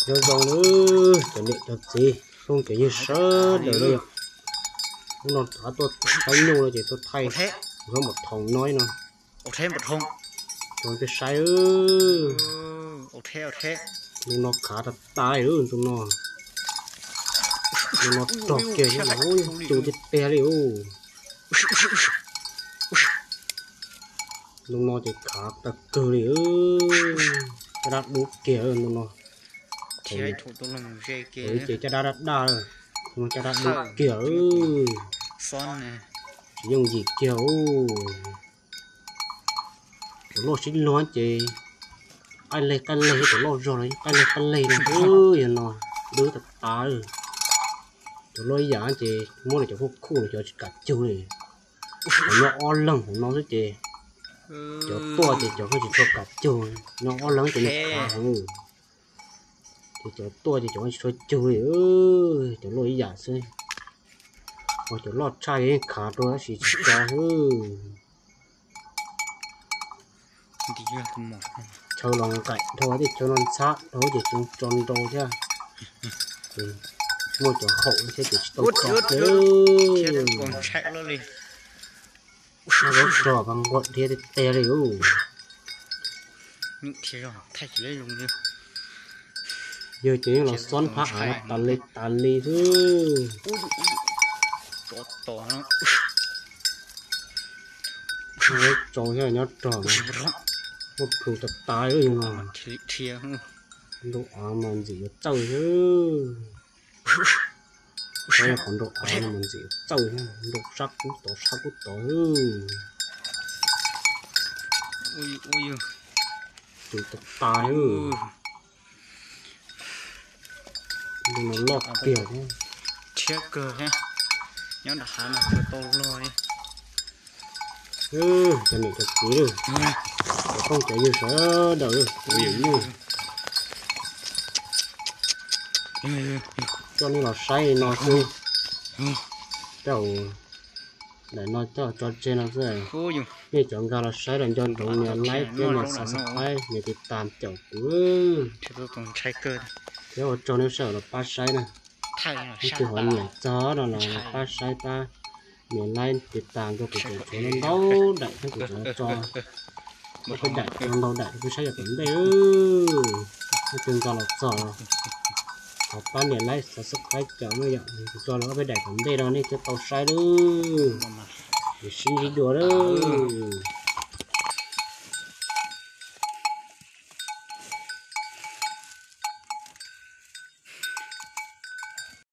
Nyob zoo na cov niam cov txiv, phooj cov ywg sawv daws na yom. Hnub no rov tuaj saib nyuj no ces tuaj thaij npam thoom no no. Tso peb saib. Ntu no khav tas tas li ntu no. Ntu no rog kiag, tu tiag tiag li. Ntu no ces khav tawg kawg li. Caj dab dub kiag ntu no. Ces caj dab daj daj, ntu no caj dab dub kiag. Tsis yooj yim kiag. Cov loj sib luag ces qaij leg qaij leg, cov loj zog los qaij leg qaij leg no. Yog no dub tas tas. Cov loj ib yam ces muab lawv cov khuj khuj los cov tsis kam cug li. Cov nyob ob leeg hauv no xwb ces cov tuaj ces cov tsis tshua kam cug, nyob ob leeg ces nws khav heev. Ces cov tuaj ces cov tsis tshua cug li, cov loj ib yam xwb. Ua cov loj tshaj yeej khav rau tab sis tsis tso xwb. Chaw los nqaim dhau, tej chaw no ntxhab dhau ces tseem tso nrau thiab. Muaj cov haum thiab ces tsis tau tso. Zaub rog mas nquag dhia tiag tiag li. Yog ces yeej los xob phab av tas li tas li xwb. Tso thiab nyob rog, muaj plhu tas tas li no. Nraum av mas ntxim yuav txawj xwb. Qhov nraum av no mas ntxim yuav txawj, nraum sab kub tod sab kub tod. Tus tas tas. Ntu no loj tiag. Thiab kawg thiab, nyob nram hav no kawg tau luag li. Cov niam cov txiv, cov phooj cov ywg sawv daws, cov niam nyuj, coj nej los saib no xwb. Coj daim no coj tso tseg no xwb. Nej cov nkag los saib los nco ntsoov nias like thiab nias subscribe nias tiv tas caum kuv. Thiab ua tsaug nej sawv daws los pab saib na. Leej twg ho nyiam txog no los pab saib pab nias like tiv tas rau kuv cov tshuav no ntau daim thiab kuv cov tso ob peb daim no ntau daim rau peb saib yav tom ntej. Leej twg nkag los txog thov pab nias like subscribe caum no yom, kuv tso lawm ob peb daim tom ntej no nej thiaj tau saib lawm. Sib ntsib dua lawm.